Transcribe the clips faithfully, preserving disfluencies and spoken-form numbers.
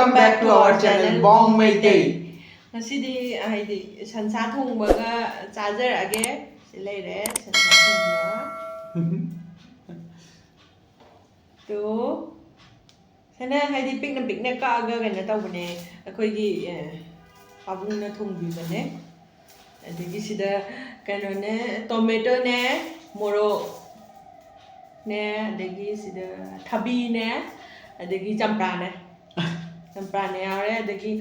Welcome back to our channel, Bong Meitei. ꯉꯁꯤꯗꯤ ꯍꯥꯏꯗꯤ ꯁꯟꯁꯥ ꯊꯣꯡꯕꯒ ꯆꯥꯖꯔꯛꯑꯒꯦ꯫ ꯁꯤ ꯂꯩꯔꯦ ꯁꯟꯁꯥ ꯊꯣꯡꯕ꯫ ꯇꯨ ꯁꯨꯃꯥꯏꯅ ꯍꯥꯏꯗꯤ ꯄꯤꯛꯅ ꯄꯤꯛꯅ ꯀꯛꯑꯒ ꯀꯩꯅꯣ ꯇꯧꯕꯅꯦ꯫ ꯑꯩꯈꯣꯏꯒꯤ ꯑꯦ, ꯄꯥꯕꯨꯡꯅ ꯊꯣꯡꯕꯤꯕꯅꯦ꯫ ꯑꯗꯒꯤ ꯁꯤꯗ ꯀꯩꯅꯣꯅꯦ, ꯇꯣꯃꯦꯇꯣꯅꯦ, ꯃꯣꯔꯣꯛꯅꯦ, ꯑꯗꯒꯤ ꯁꯤꯗ ꯊꯕꯤꯅꯦ, ꯑꯗꯒꯤ ꯆꯝꯄ꯭ꯔꯥꯅꯦ꯫ ꯆꯝꯄ꯭ꯔꯥꯅꯦ ꯌꯥꯎꯔꯦ꯫ ꯑꯗꯒꯤ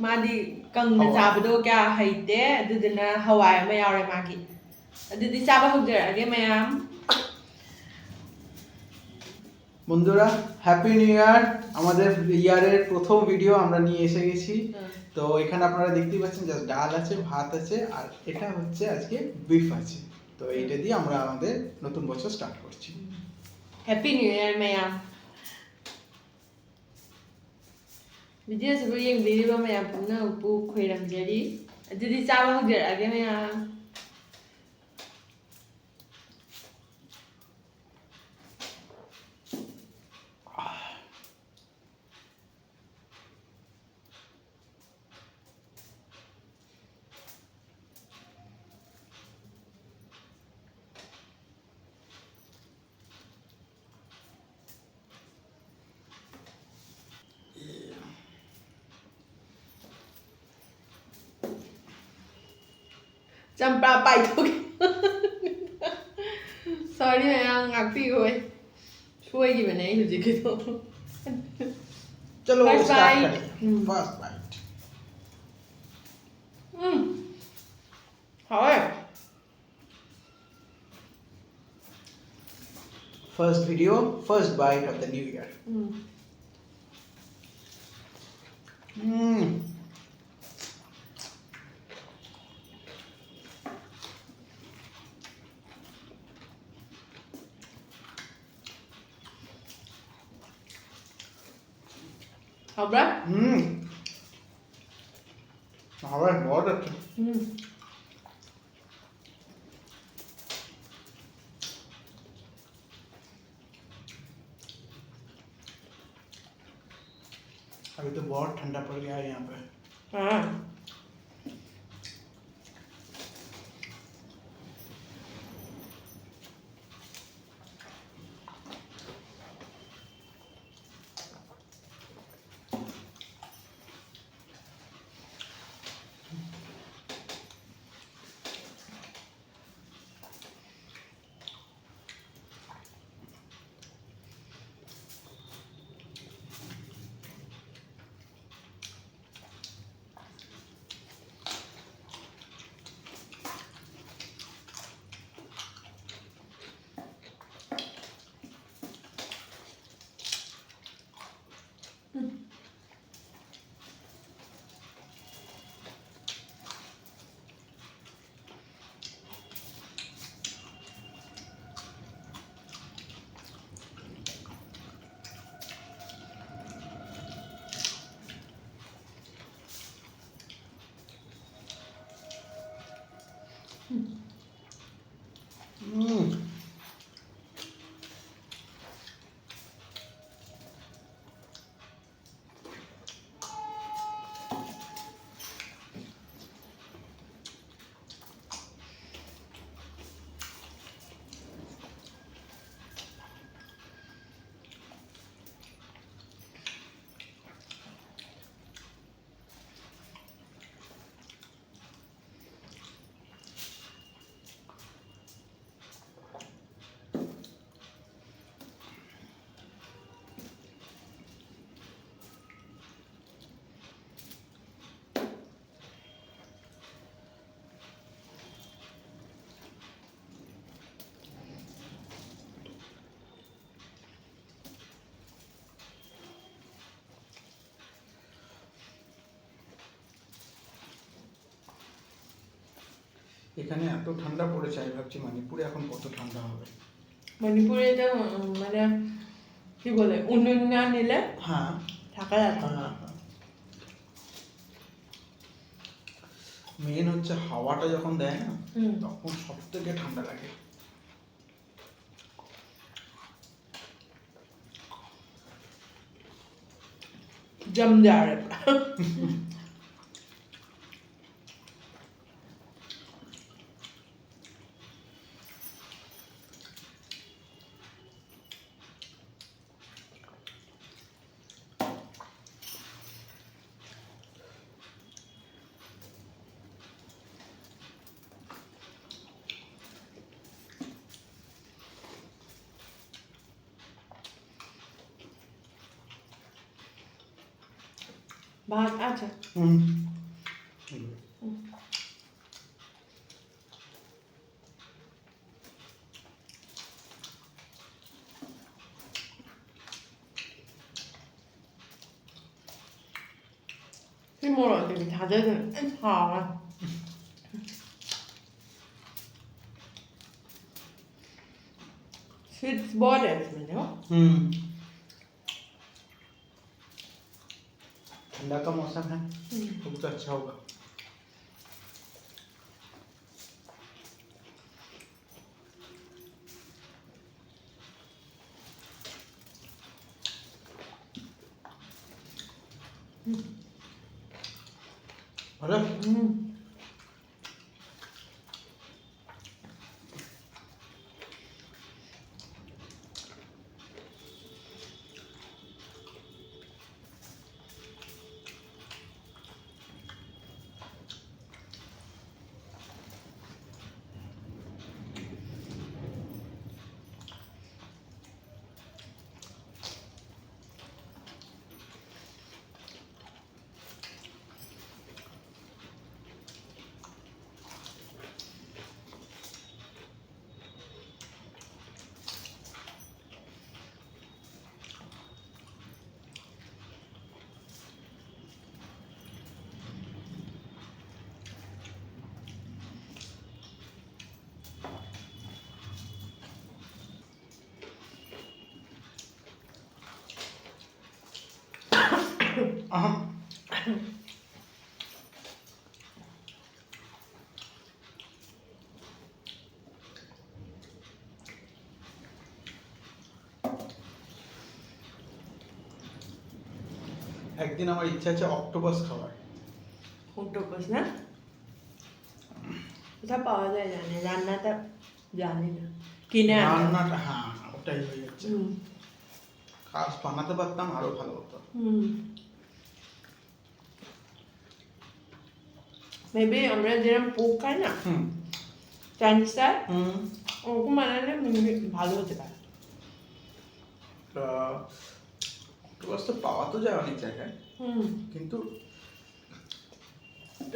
ꯃꯥꯗꯤ ꯀꯪꯅ ꯍꯋꯥꯏ꯫ ꯆꯥꯕꯗꯣ ꯀꯌꯥ ꯍꯩꯇꯦ, ꯑꯗꯨꯗꯨꯅ ꯍꯋꯥꯏ ꯑꯃ ꯌꯥꯎꯔꯦ ꯃꯥꯒꯤ꯫ ꯑꯗꯨꯗꯤ ꯆꯥꯕ ꯍꯧꯖꯔꯛꯑꯒꯦ ꯃꯌꯥꯝ꯫ বন্ধুরা, হ্যাপি নিউ ইয়ার। আমাদের ইয়ারের প্রথম ভিডিও আমরা নিয়ে এসে গেছি। হুম। তো এখানে আপনারা দেখতেই পাচ্ছেন, জাস্ট ডাল আছে, ভাত আছে, আর এটা হচ্ছে আজকে বিফ আছে। তো এইটা দিয়ে আমরা আমাদের নতুন বছর স্টার্ট করছি। ꯍꯦꯄꯤ ꯅ꯭ꯌꯨ ꯏꯌꯔ ꯃꯌꯥꯝ꯫ ꯚꯤꯗꯤꯑꯣꯁꯤꯕꯨ ꯌꯦꯡꯕꯤꯔꯤꯕ ꯃꯌꯥꯝ ꯄꯨꯝꯅꯃꯛꯄꯨ ꯈꯣꯏꯔꯝꯖꯔꯤ꯫ ꯑꯗꯨꯗꯤ ꯆꯥꯕ ꯍꯧꯖꯔꯛꯑꯒꯦ ꯃꯌꯥꯝ꯫ ꯆꯝꯄ꯭ꯔꯥ ꯄꯥꯏꯊꯣꯛꯈꯤ꯫ ꯁꯣꯔꯤ ꯃꯌꯥꯝ, ꯉꯥꯛꯄꯤꯌꯣ꯫ ꯁꯣꯏꯈꯤꯕꯅꯦ ꯑꯩ ꯍꯧꯖꯤꯛꯀꯤꯗꯣ꯫ चलो, first स्टार्ट bite। करें। ꯎꯝ꯫ First bite. ꯎꯝ꯫ ꯍꯥꯎꯋꯦ꯫ First video, first bite of the new year. ꯎꯝ꯫ ꯎꯝ꯫ ꯍꯥꯎꯕ꯭ꯔꯥ? ꯎꯝ꯫ ꯍꯥꯎꯋꯦ, बहुत अच्छा। ꯎꯝ꯫ अभी तो बहुत ठंडा पड़ गया है यहाँ पे। हाँ। এখানে এত ঠান্ডা পড়েছে, আমি ভাবছি মণিপুরে এখন কত ঠান্ডা হবে। মণিপুরে তো, উম, মানে, কি বলে, উনুন না নিলে হ্যাঁ। থাকা যাচ্ছে না। হ্যাঁ, হ্যাঁ। মেন হচ্ছে হাওয়াটা যখন দেয় না, হুম। তখন সব থেকে ঠান্ডা লাগে। ꯖꯝ ꯌꯥꯔꯦꯕ꯫ भात आ जा। हम्म। ꯁꯤ ꯃꯣꯔꯣꯛ ꯑꯇꯦꯛꯄ ꯊꯥꯗꯗꯅ ꯂꯣꯏ ꯁꯥꯎꯔꯦ꯫ Sweet बहुत है इसमें, देखो। हम्म। ठंडा का मौसम है, हम्म। तो कुछ अच्छा होगा। हम्म। अरे। हम्म। একদিন আমার ইচ্ছা আছে অক্টোপাস খাওয়ার। অক্টোপাস না? কোথায় পাওয়া যায় জানি, রান্নাটা জানি না। কিনে আনতে হবে। রান্নাটা, হ্যাঁ, ওটাই হয়ে যাচ্ছে। হুম। কাজ বানাতে পারতাম, আরো ভালো হতো। হুম। মেবি আমরা যেরকম পোক খাই না, হুম। চাইনিজটা, হুম। ওরকম বানালে মেবি ভালো হতে পারে। তা অক্টোপাস তো পাওয়া তো যায় অনেক জায়গায়, হুম। কিন্তু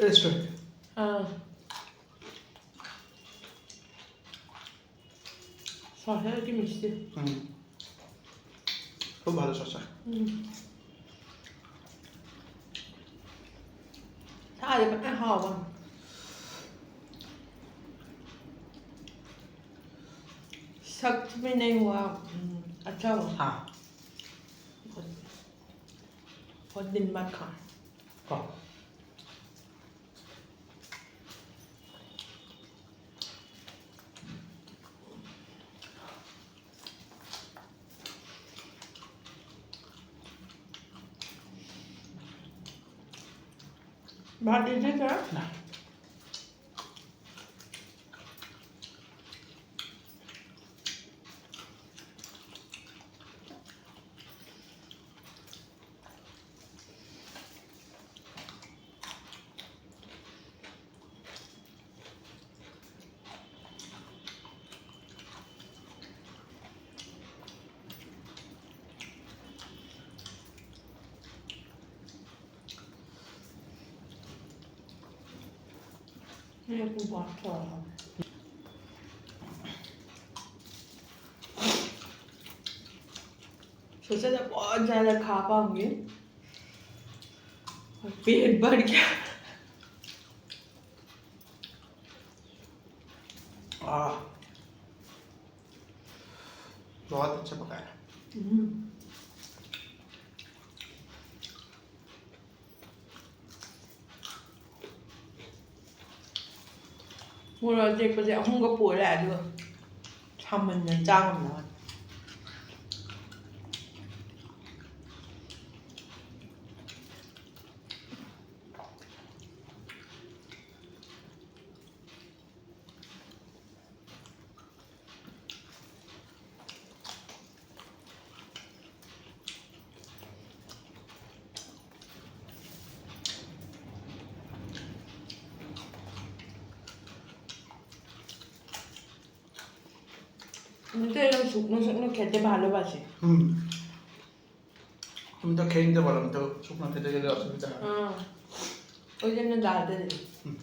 রেস্টুরেন্টে। আহ। শসা কি মিষ্টি। হুম। খুব ভালো শসা। হুম। 它的很好吧。सच में नहीं हुआ। हम्म, अच्छा हुआ। হ্যাঁ। बहुत दिन बाद खाएं। বাহ। ভাত দিতে স্যার? না। मेरे को बहुत अच्छा लगा। सोचा था बहुत ज़्यादा खा पाऊंगी, और पेट भर गया। आह, बहुत अच्छा पकाया। ꯎꯝ꯫ ꯃꯣꯔꯣꯛ ꯑꯇꯦꯛꯄꯁꯦ ꯑꯍꯨꯝꯒ ꯄꯨꯔꯦ, ꯑꯗꯨꯒ ꯁꯥꯃꯟꯗꯅ ꯆꯥ ꯉꯝꯗꯕ꯫ কিন্তু এরকম শুকনো শুকনো খেতে ভালোবাসে। হুম। তুমি তো খেয়ে নিতে পারো, আমি তো শুকনো খেতে গেলে অসুবিধা হয়। হুম। ওই জন্য ডালটা দিই। হুম।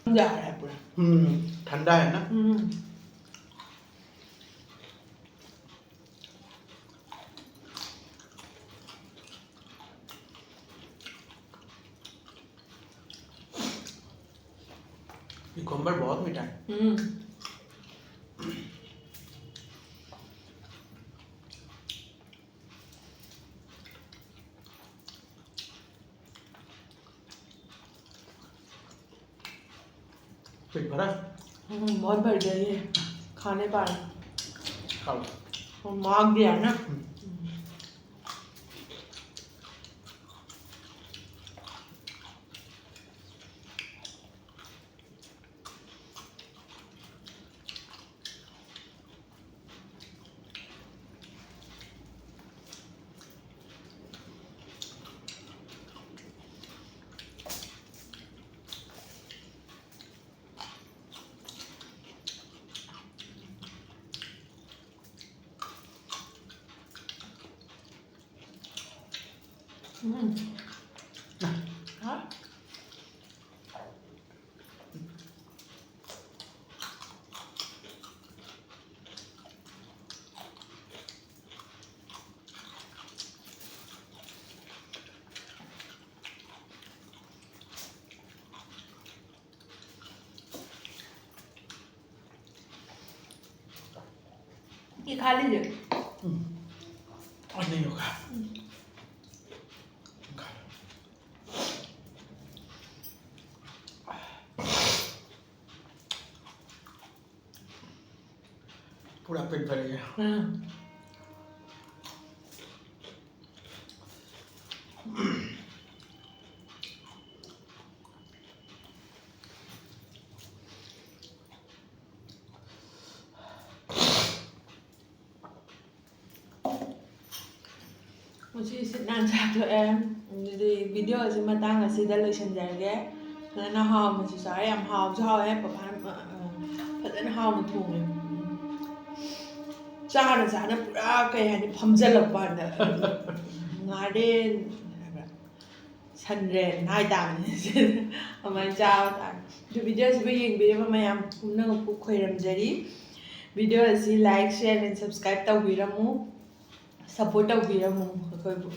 जा रहा है पूरा। हम्म, ठंडा है ना? हम्म। Cucumber बहुत मीठा है। हम्म। पेट भरा? हम्म, बहुत भर गया ये। खाने पाए। खाओ। वो मांग दिया ना। हम्म। हम्म। हाँ? ये खा लीजिए। ꯎꯝ꯫ ꯑꯅꯤꯃꯛ ꯈꯥꯏ꯫ ꯎꯝ꯫ ꯈꯥꯏ꯫ पूरा पेट भर गया। हाँ। ꯉꯁꯤ ꯁꯤꯠ ꯅꯥꯟ ꯆꯥꯊꯣꯛꯑꯦ꯫ ꯑꯗꯨꯗꯤ video ꯑꯁꯤ ꯃꯇꯥꯡ ꯑꯁꯤꯗ ꯂꯣꯏꯁꯤꯟꯖꯔꯒꯦ꯫ ꯐꯖꯅ ꯍꯥꯎꯅꯁꯨ ꯆꯥꯔꯦ, ꯌꯥꯝ ꯍꯥꯎꯁꯨ ꯍꯥꯎꯋꯦ꯫ ꯄꯄꯥꯅ, ꯑ, ꯑ, ꯐꯖꯅ ꯍꯥꯎꯅ ꯊꯣꯡꯉꯦ꯫ ꯆꯥꯅ ꯆꯥꯅ ꯄꯨꯔꯥ ꯀꯩ ꯍꯥꯏꯅꯤ, ꯐꯝꯖꯜꯂꯛꯄ ꯍꯥꯏꯅ꯫ ꯉꯥꯔꯦꯟ ꯍꯥꯏꯕ꯭ꯔꯥ? ꯁꯟꯔꯦꯟ ꯍꯥꯏꯇꯥꯕꯅꯤ꯫ ꯑꯗꯨꯃꯥꯏꯅ ꯆꯥꯕ ꯇꯥꯔꯦ꯫ ꯑꯗꯨ video ꯑꯁꯤꯕꯨ ꯌꯦꯡꯕꯤꯔꯤꯕ ꯃꯌꯥꯝ ꯄꯨꯝꯅꯃꯛꯄꯨ ꯈꯣꯏꯔꯝꯖꯔꯤ꯫ Video ꯑꯁꯤ like, share and subscribe ꯇꯧꯕꯤꯔꯝꯃꯨ꯫ Support ꯇꯧꯕꯤꯔꯝꯃꯨ ꯑꯩꯈꯣꯏꯕꯨ꯫